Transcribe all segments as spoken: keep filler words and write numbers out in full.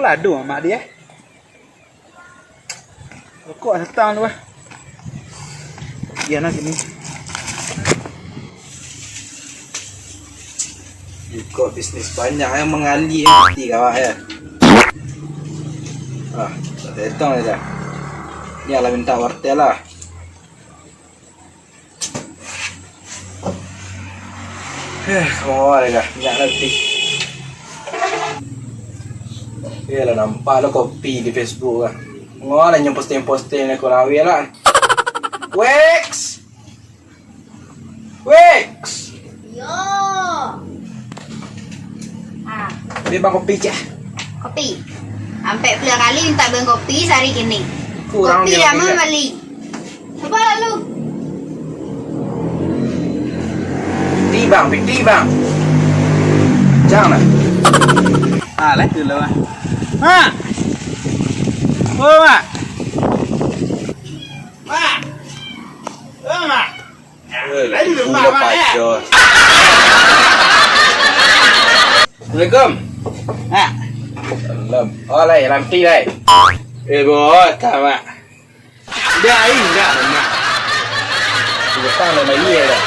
Aduh, amak dia. Rokok datang tu, ah. Iya, nah, sini. Iko bisnis banyak yang mangali yang piti kawak ya. Ah, tak datang dah. Ni alah minta wartel lah. Eh, kawak dah, minyak nanti. Iyalah, nampak lo kopi di Facebook lah. Ngawak lah nyong posting-posting lah kurang awet lah. Wex! Wex! Yo. Ah, Beli bang kopi cah. Kopi. Ampek puluah kali minta bang kopi sehari kini. Kurang Kopi dia dah kopi, ya. Mambali. Cuba lalu. Piti bang, piti bang. Jangan lah. Ah, lah tu lah. Mak. Oh, Mak. Mak. Oh, Mak. Eh, lah, itu tu, Mak, Mak, eh. Assalamualaikum. Mak. Salam. Oh, lai, rampi, lai. Eh, bos, tak, Mak. Dah, indak, Mak. Utang dah bayar dah.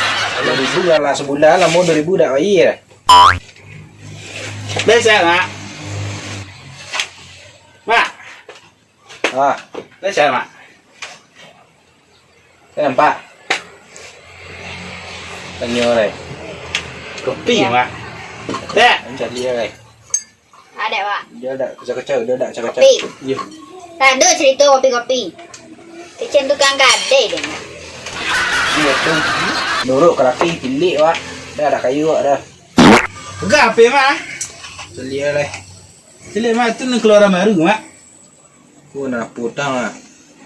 Dua ribu lah, lah sebulan lah, mau dua ribu dah bayar dah. Biasa, Mak. Mak. Ah. Biasa, Mak. Saya nampak. Tanyo, lai. Kopi, Mak. Tak. Cari dia, lai. Ada, Wak. Dia ada kacau-kacau, dia ada kacau-kacau. Kopi. Iya. Tak ada cerita kopi-kopi. Kecen tukang gadai dia. Iya tu. Nurut ka laki, cilik, Wak. Dah, dah kayu, Wak, dah. Pegang H P, Mak, ah. Celiak, lai. Celiak, Mak, tu nan keluaran baru, Mak. Ko nan apo tang ah?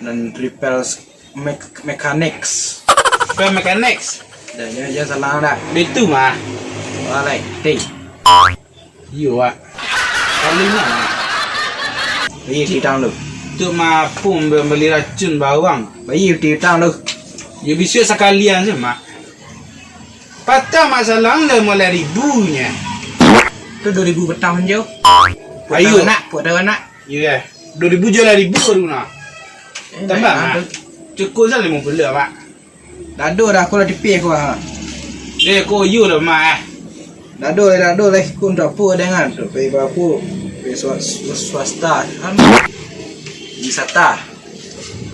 Nan repair mek-, mechanics. Repair mechanics? Dah, jangan, jangan salah dah. Itu mah. Wah, lai. Teh. Iyo, Wak. Paling mah. Bagi utang tu. Tu mah apo, bali racun bawang. Bagi utang tu. Yo, bisa sakalian se, Mak. Patang masalah lah mulai ribunyo. Tu dua ribu patang jo. Ayo. Puak tahu anak, puak tahu anak. Iyo, eh. Dua ribu jo lah ribu baru nah. Eh, tambah, baik lah, Mak. Tu. Cukup salah limo puluah, Mak. Dado dah, aku lah tipih aku, ah. Eh, kau iyo lah, Mak, eh. Dado lah, dado lah. Aku untuk apa dengan tu? Pergi apa? Pergi swa-, swa-, swasta. Kan? Wisata.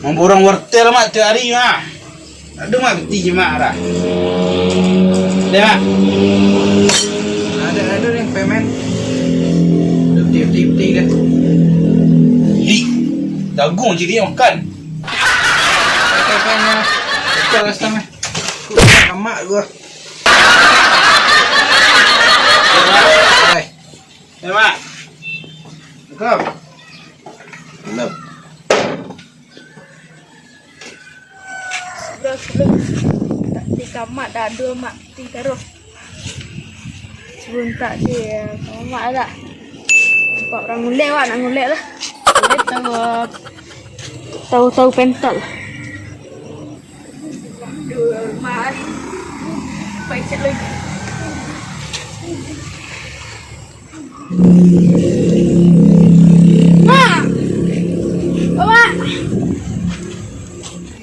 Mamborong wortel, Mak, tiap hari, Mak. Aduh, Mak, piti je, Mak, dah. Dah, Mak. Ada, ada deh, pemen. Ada peti, peti, peti dah. Ih, jagung je dia makan. Pemen, pemen, ya. Betul lah, setengah. Kau nak amak gua. Hai. Eh, Mak. Assalamualaikum. Salam. Sudah, sudah. Tak di kamar dah ada, Mak. Di taruh. Sebentar je. Mak dah. Nampak orang ngulek, Wak, nak ngulek lah. Ngulek tahu, tahu, tahu pentol. Aduh, Mak. Pacik lagi. Mak! Mak!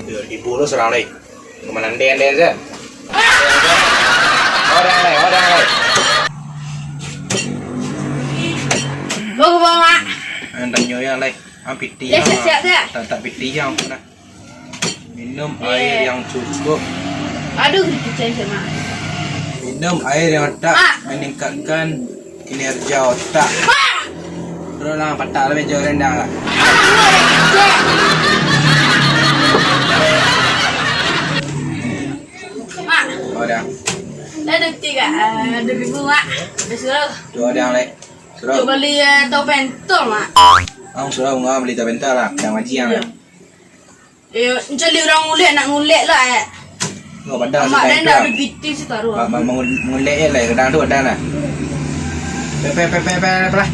Yo, ibu lu serang lai. Kemana ande-ande aja? Orang lai, orang lai. Bawa ke bawah, Mak. Andak nyoya lai. Ah, piti. Ya, siap, siap, siap. Tak, tak piti yang mana? Minum air yang cukup. Aduh, dikicen sama. Minum air yang otak meningkatkan kinerja otak. Terus lah, patah lah meja rendang lah. Mak. Oh, dah. Dah ada tiga, eh, dua ribu, Mak. Dah suruh. Dua orang, Lek. Suruh. Cuba beli, eh, tahu pentol, Mak. Ang suruh ngah beli tahu pentol lah. Yang macam lah. Iya. Eh, cari orang ngulek, nak ngulek lah, eh. Ngah padang. Mak, dah nak beli piti sih taruh. Mak, mak, mangul-, ngulek je lah, kadang tu ada lah. Pe, pe, pe, pe, pe, apalah?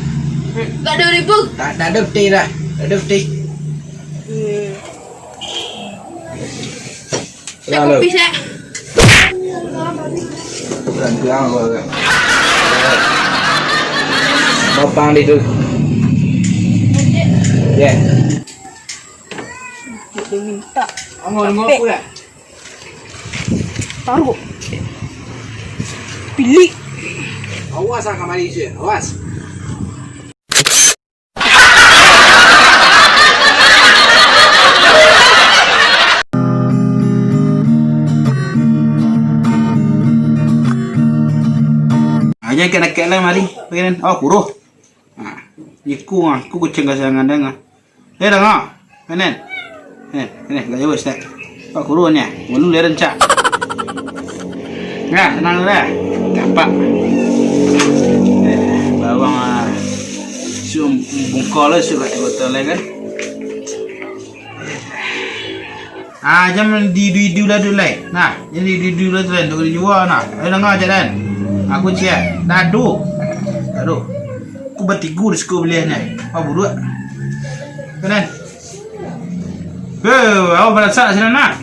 Tak ada ribu. Tak, tak ada peti dah. Tak ada peti. Hmm. Saya kopi, saya. Kurang-kurang apa ke? Bapang di tu. Dia minta. Angah, angah apa dah? Taruh. Pilih. Awas ah kamari, Zul. Awas. Aja kena kena mari. Awas kuruh. Ha, iku ah, iku kucing kasangan danga. Eh, danga. Menen. Eh, menen, gak jauh, Ustaz. Pak kurun ya, mulu dia rencak. Nah, tenang dulu dah. Gapak. Eh, bawang ah. Sum bungkol lah surat botol lah kan. Ah, jangan di-, di-, di-, lah tu lai. Nah, jangan di-, di-, di-, lah tu lai, untuk dijua nah. Ayo danga cak dan. Aku ciak. Dadu. Dadu. Aku batigu di siko beliah ni. Apa buruak? Kanan. Hei, awak barasak sinan nah.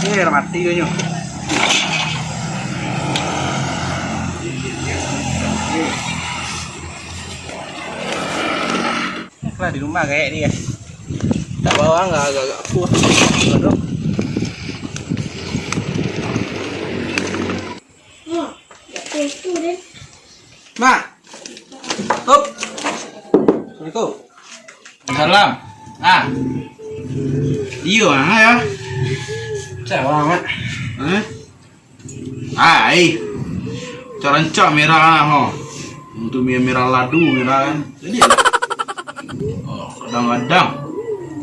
Eh, lah mati ko nyo. Lah di rumah kayak dia. Tak bawang lah agak-agak puas. Mak. Hop. Assalamualaikum. Salam. Ah. Iyo, ah, ya. Salam, Mak. Hah? Ah, eh. Rancak-rancak merah lah, ho. Untuk mi-, merah ladu, merah kan. Jadi lah. Oh, kadang-kadang.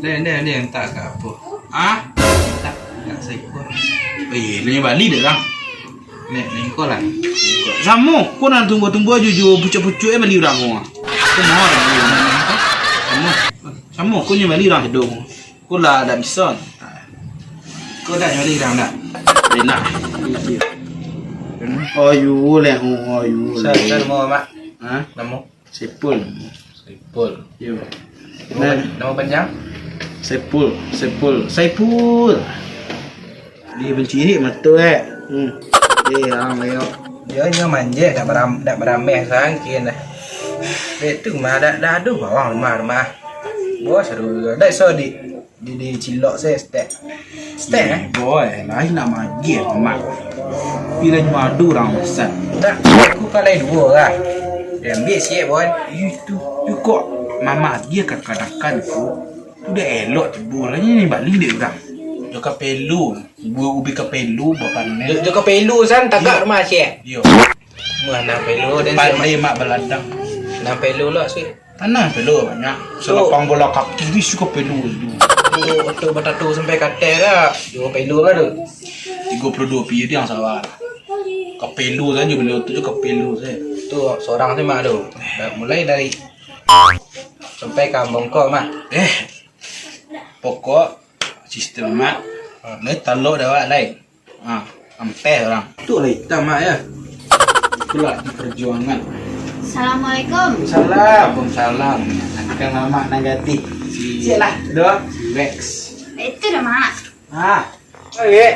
Dia, dia, dia minta ka apo? Ah? Minta, minta seekor. Oh, iyo, dia bali dek urang. Nek, nek ko lah. Samo, ko nan tumbuah-tumbuah jo, jo pucuak-pucuak eh bali urang ko. Ko mahal. Samo. Samo, ko nyo bali urang hidup. Ko lah dak bisa. Ko dak nyo bali urang dak? Enak. Ayu leh, ayu leh. Sa-, sa-, namo, Mak? Hah? Namo? Saipul. Saipul. Yo. Namo Nah. pan-, namo panjang? Saipul, Saipul, Saipul. Dia bencirik mato eh. Hmm. Dia orang lewat. Dia nyo manje dak beram-, dak berameh sangkin dah. Dek tu mah dak, dak ado bawang rumah-rumah. Bos aduh, dak iso di Di, di cilok se, stek. Stek, eh? Boy, lain nak magiah, Mak. Pilihan madu urang pesan. Tak, aku kan lain duo lah. Dia ambil siap, boy. Itu, tu kok mamak dia kakadakan tu. Tu dah elok tibo lah ni bali dek urang. Jo kapelu. Ubi kapelu, bapanen. Jo, jo kapelu, san, tagak rumah siap. Yo. Wah, nan pelu dan pandai mak baladang. Nan pelu lo, sih. Tanah pelu banyak. Selapang bola kaki, di suka pelu tu. Tu, tu batato sampai kateh lah. Dua pelu lah tu. Tiga puluh dua piyuah tu yang salah. Kapelu saja beliau tu, kapelu saja. Tu seorang tu mak tu. Mulai dari sampai ka bongkok mah. Eh, pokok sistem mak. Mulai talok dah awak lai. Ah, ampeh orang. Tu lah hitam, Mak, ya. Itulah di perjuangan. Assalamualaikum. Salam, salam. Akan mamak nan gadih. Si Cik lah, doh. Si Rex. Itu dah, Mak. Ah. Oke.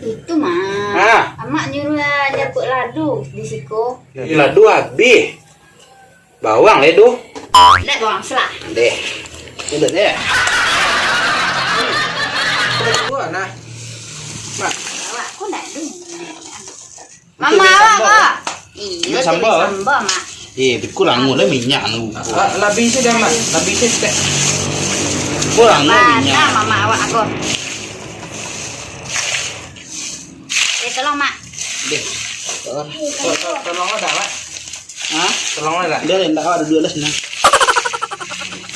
Itu, Mak. Ah. Amak nyuruh lah japuk ladu di siko. Ya, ladu habis. Bawang le tu. Dek bawang selah. Deh. Duduk deh. Dua nah. Mak. Awak kau dak ada. Mama awak kau. Iyo, sambal. Sambal, Mak. Eh, bikul langun lah minyak tu. Ah, lebih se dah, Mak. Lebih se tek. Kurang lah minyak. Mama awak aku. Eh, tolong, Mak. Deh. Tolong, tolong, tolong ada, Mak. Hah? Tolong lah. Dia ndak ada duit lah sana.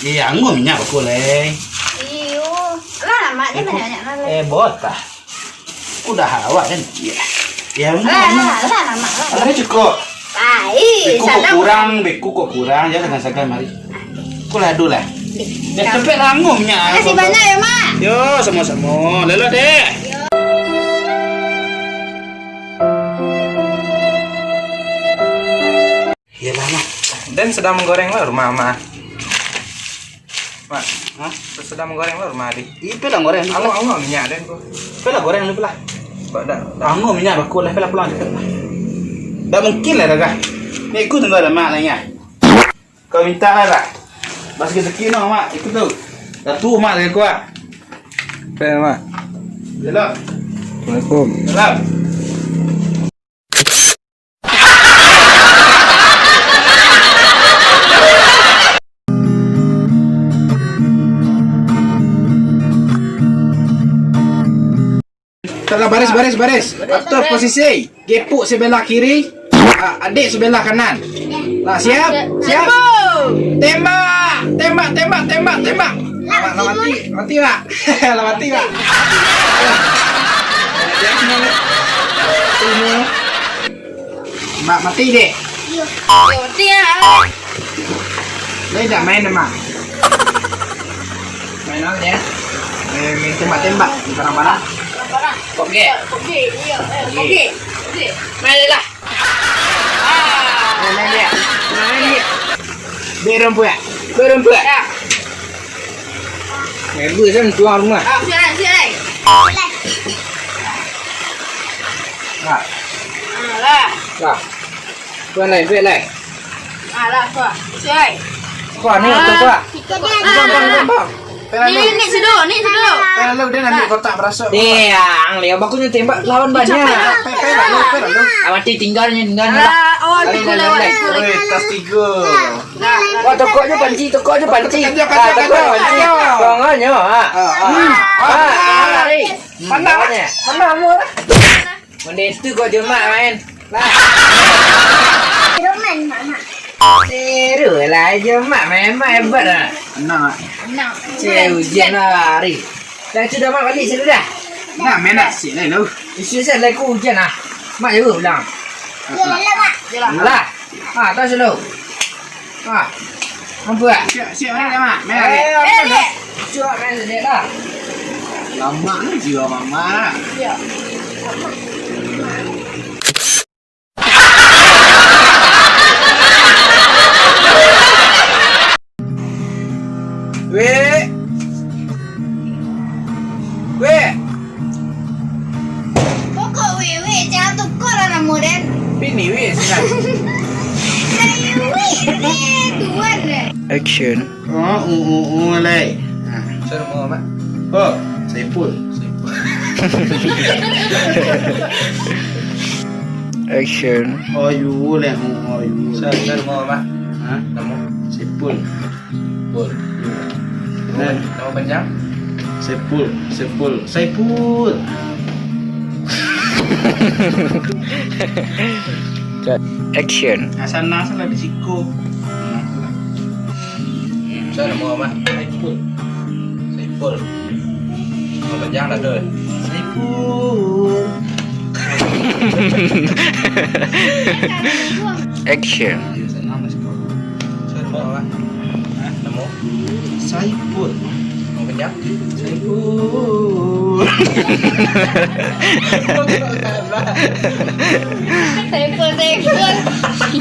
Iya, anggun minyak aku, Leng. Iyo. Lah, Mak, dia banyak-banyak lah, Leng. Eh, botah. Udah awak kan? Iya. Ya, lah, lah, lah, Mak, lah. Ada cukup. Baik, beku kok kurang, beku kok kurang, jangan sakan-sakan mari. Aku lah dulu lah. Dek, capek languah minyak. Makasih banyak ya, Mak. Yo, samo-samo. Lelo, Dek. Iyolah, Mak. Den sadang manggoreng lah rumah, Mak. Mak. Hah? Sadang manggoreng lah rumah, Dik. Ipe lah goreng, Dik? Anguah, anguah minyak den ko. Ipe lah goreng lu lah. Kok dak, dak. Anguah minyak baku lah, ipe lah pulang cepet lah. Dak mungkin lah, Dak. Ni ikut tunggu lah, Mak, lah, ya. Kau minta lah, Dak. Bas rezeki no, Mak. Ikut tu. Dah tu, Mak, lagi kuat. Oke, Mak. Salam. Assalamualaikum. Salam. Taklah, baris, baris, baris. Atur posisi. Gepuk sebelah kiri, ah, adik sebelah kanan. Nah, siap? Siap? Tembak! Tembak, tembak, tembak, tembak! Lah, lah mati, mati, Pak. Lah mati, Pak. Mak, mati deh. Yo, mati lah. Lai dak main, Mak? Main apo, ya? Eh, main tembak-tembak di padang-padang. Padang-padang. Pop game. Pop game, iyo, eh, pop game. Pop game. Main lah. Ah. Main, main, ya. Main, ya. Berompuak. Berompuak. Ya. Main dulu, San, tuan rumah. Ah, siap, siap, siap. Nah. Ah, lah. Nah. Kuah lai, buek lai. Alah, kuah. Isi ai. Kuah, ni, kuah, kuah. Kuah, kuah, kuah, kuah. Ni, ni sudu, ni sudu. Kalau dia nak ambil kotak berasuk. Ni, ang liau baku ni tembak lawan banyak. Pe, pe, lalu, pe, lalu. Ah, mati tinggalnya, tinggalnya. Alah, oh, tiga lawan. Oi, tas tiga. Wah, tokok je panci, tokok je panci. Tokok je panci. Ah, tokok je panci. Tokok je panci. Ah, ah. Ah, lari. Mana? Mana? Mana? Ondeh tu kau jemak main. Lah. Roman, Mak, Mak. Seru lah jemak main, Mak hebat lah. Anang, Mak. Anang. Cek ujian lah hari. Dah tu dah, Mak, balik sudah dah. Nah, main nasib lah lu. Isu saya laku ujian lah. Mak jauh pulang. Yalah, Mak. Yalah. Alah. Ha, atas dulu. Ha. Nampak tak? Siap, siap, main, Mak. Main, main. Eh, main, eh, main. Siap, main, main lah. Lama ni jiwa Mama. Siap. Weh. Weh. Pokok weh, weh, jangan tukar lah namo den. Bini weh, sinan. Dari weh, weh, tuan deh. Action. Oh, oh, oh, oh, lai. Ha. Siapa nama, Mak? Oh, Saipul. Saipul. Action. Oh, you, lai. Oh, oh, you. Sa-, siapa nama, Mak? Ha? Nama? Saipul. Pul. Nah. Nama panjang? Saipul, Saipul, Saipul. Cut. Action. Nah, sana salah di siko. Sa-, nama, Mak? Saipul. Saipul. Nama panjang lah tu. Saipul. Action. Sa-, nama, Mak? Hah? Nama? Saipul. Nama panjang? Saipul. Saipul, Saipul.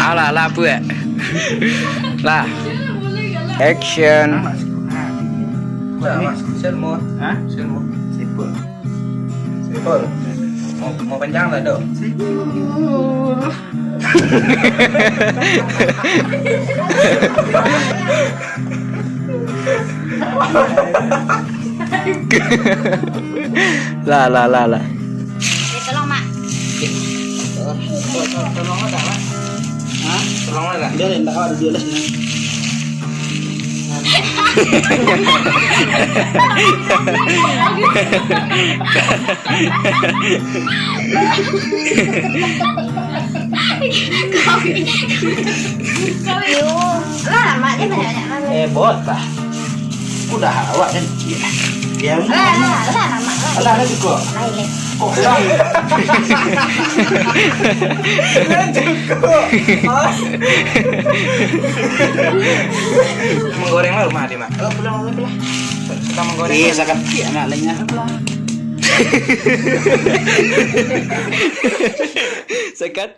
Alah, lah, buek. Lah. Action. Nah, Mas. Siapa nama? Hah? Siapa nama? Saipul. Saipul. Mau, mau panjang tak, Dok? Saipul. Lah, lah, lah, lah. Eh, tolong, Mak. Tolong, tolong, tolong, Mak. Hah? Tolong, Mak. Dia yang tak ada, dia lah senang. Lah, Mak, dia banyak-banyak. Eh, bot lah. Udah awak kan. Ya. Ya. Lah, lah, lah, Mak, lah. Alah, lah cukup. Kosong. Lah cukup. Manggoreng lah rumah dia, Mak. Oh, pulang, pulang, pulang. Suka manggoreng. Iya, sakit anak lainnya. Sakit.